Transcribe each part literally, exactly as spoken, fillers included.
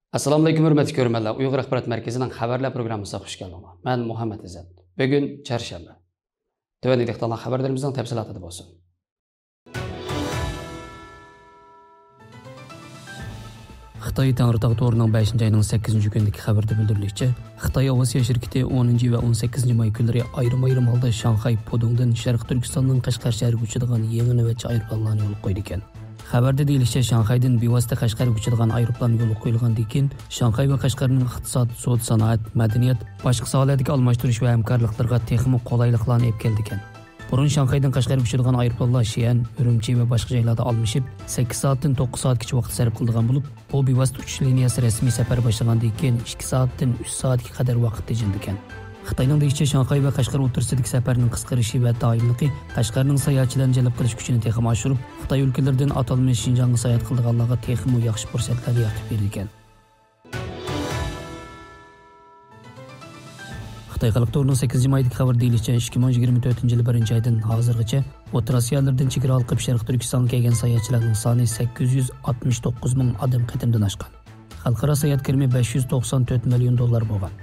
ئەسسالامۇئەلەيكۇم، ھۆرمەتلىك كۆرۈرمەنلەر. ئۇيغۇر ئاخبارات مەركىزىنىڭ خەۋەرلەر پروگراممىسىغا خۇش كەلدىڭلار. مەن مۇھەممەت ئىززەت. بۈگۈن چارشەنبە. تۆۋەندىكى دىققەتلەر خەۋەرلىرىمىزنىڭ تەپسىلاتىدا بولسۇن. خىتاي تەڭرىتاغ تورىنىڭ بەشىنچى ئاينىڭ سەككىزىنچى كۈنىدىكى خەۋىرىدە بىلدۈرۈلۈشىچە، خىتاي ئاۋىئاتسىيە شىركىتى ئونىنچى ۋە ئون سەككىزىنچى ماي كۈنلىرى ئايرىم-ئايرىم ھالدا شاڭخەي، پۇدۇڭدىن شەرقىي تۈركىستاننىڭ قەشقەر شەھىرىگە ئۇچىدىغان يېڭى نۆۋەتچى ئايروپىلانلارنى يولغا قويىدىكەن. خەۋەردە دېيىلىشىچە، شاڭخەيدىن بىۋاسىتە قەشقەرگە ئۇچىدىغان ئايروپىلان يولغا قويۇلغاندىن كېيىن، شاڭخەي ۋە قەشقەرنىڭ ئىقتىساد، سودا-سانائەت، مەدەنىيەت، باشقا ساھەلەردىكى ئالماشتۇرۇش ۋە ھەمكارلىقلىرىغا تېخىمۇ قولايلىقلارنى ئېلىپ كەلىدىكەن. بۇرۇن شاڭخەيدىن قەشقەرگە ئۇچىدىغان ئايروپىلانلار شيەن، ئۈرۈمچى ۋە باشقا جايلاردا ئالمىشىپ، سەككىز سائەتتىن توققۇز سائەتكىچە ۋاقىت سەرپ قىلىدىغان بولۇپ، بۇ بىۋاسىتە ئۇچۇش لىنىيەسى رەسمىي سەپەر باشلىغاندىن كېيىن ئىككى سائەتتىن ئۈچ سائەتكە قەدەر ۋاقىت تېجىلىدىكەن. خىتاينىڭ دېيىشىچە، شاڭخەي ۋە قەشقەر ئوتتۇرىسىدىكى سەپەرنىڭ قىسقىرىشى ۋە دائىملىقى قەشقەرنىڭ ساياھەتچىلەرنى جەلپ قىلىش كۈچىنى تېخىمۇ ئاشۇرۇپ، خىتاي ئۆلكىلىرىدىن ئاتالمىش شىنجاڭغا ساياھەت قىلىدىغانلارغا تېخىمۇ ياخشى پۇرسەتلەرنى يارىتىپ بېرىدىكەن. خىتاي خەلق تورىنىڭ سەككىزىنچى مايدىكى خەۋىرىدە دېيىلىشىچە، ئىككى مىڭ يىگىرمە تۆتىنچى يىل بىرىنچى ئايدىن ھازىرغىچە ئوتتۇرا ئاسىيالىرىدىن چېگرا ھالقىپ شەرقىي تۈركىستانغا كەلگەن ساياھەتچىلەرنىڭ سانى سەككىز يۈز ئاتمىش توققۇز مىڭ ئادەم قېتىمدىن ئاشقان. خەلقئارا ساياھەت كىرىمى بەش يۈز توقسان تۆت مىليون دوللار بولغان.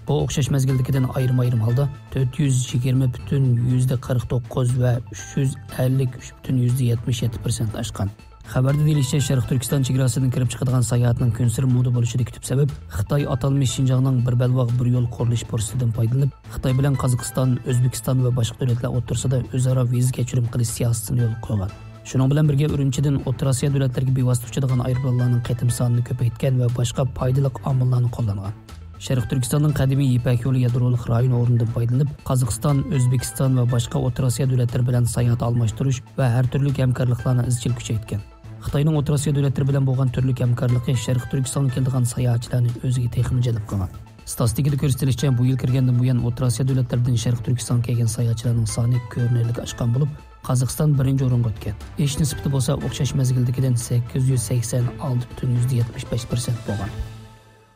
بۇ ئوخشاش مەزگىلدىكىدىن ئايرىم-ئايرىم ھالدا تۆت يۈز يىگىرمە پۈتۈن يۈزدە قىرىق توققۇز ۋە ئۈچ يۈز ئەللىك ئۈچ پۈتۈن يۈزدە يەتمىش يەتتە پىرسەنت ئاشقان. خەۋەردە دېيىلىشىچە، شەرقىي تۈركىستان چېگراسىدىن كىرىپ چىقىدىغان ساياھەتنىڭ كۈنسېرى مودا بولۇشىدىكى تۈپ سەۋەب خىتاي ئاتالمىش شىنجاڭنىڭ بىر بەلباغ، بىر يول قۇرۇلۇش پۇرسىتىدىن پايدىلىنىپ، خىتاي بىلەن قازاقىستان، ئۆزبېكىستان ۋە باشقا دۆلەتلەر ئوتتۇرىسىدا ئۆزئارا ۋىزا كەچۈرۈم قىلىش سىياسىتىنى يولغا قويغان. شۇنىڭ بىلەن بىرگە، ئۈرۈمچىدىن ئوتتۇرا ئاسىيا دۆلەتلىرىگە بىۋاسىتە ئۇچىدىغان ئايروپىلانلارنىڭ قېتىم سانىنى كۆپەيتكەن ۋە باشقا پايدىلىق ئامىللارنى قوللانغان. شەرقىي تۈركىستاننىڭ قەدىمىي يىپەك يولى يادرولۇق رايونى ئورنىدىن پايدىلىنىپ، قازاقىستان، ئۆزبېكىستان ۋە باشقا ئوتتۇرا ئاسىيا دۆلەتلىرى بىلەن ساياھەت ئالماشتۇرۇش ۋە ھەر تۈرلۈك ھەمكارلىقلارنى ئىزچىل كۈچەيتكەن. خىتاينىڭ ئوتتۇرا ئاسىيا دۆلەتلىرى بىلەن بولغان تۈرلۈك ھەمكارلىقى شەرقىي تۈركىستانغا كېلىدىغان ساياھەتچىلەرنى ئۆزىگە تېخىمۇ جەلپ قىلغان. ستاتىستىكىدا كۆرسىتىلىشىچە، بۇ يىل كىرگەندىن بۇيان ئوتتۇرا ئاسىيا دۆلەتلىرىدىن شەرقىي تۈركىستانغا كەلگەن ساياھەتچىلەرنىڭ سانى كۆرۈنەرلىك ئاشقان بولۇپ، قازاقىستان بىرىنچى ئورۇنغا ئۆتكەن. ئېشىش نىسبىتى بولسا ئوخشاش مەزگىلدىكىدىن سەككىز يۈز سەكسەن ئالتە پۈتۈن يۈزدە يەتمىش بەش پىرسەنت بولغان.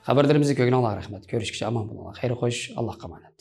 خەۋەرلىرىمىزنى كۆرگىنىڭلارغا رەھمەت. كۆرۈشكىچە ئامان بولۇڭلار. خەير خوش، ئاللاھقا ئامانەت.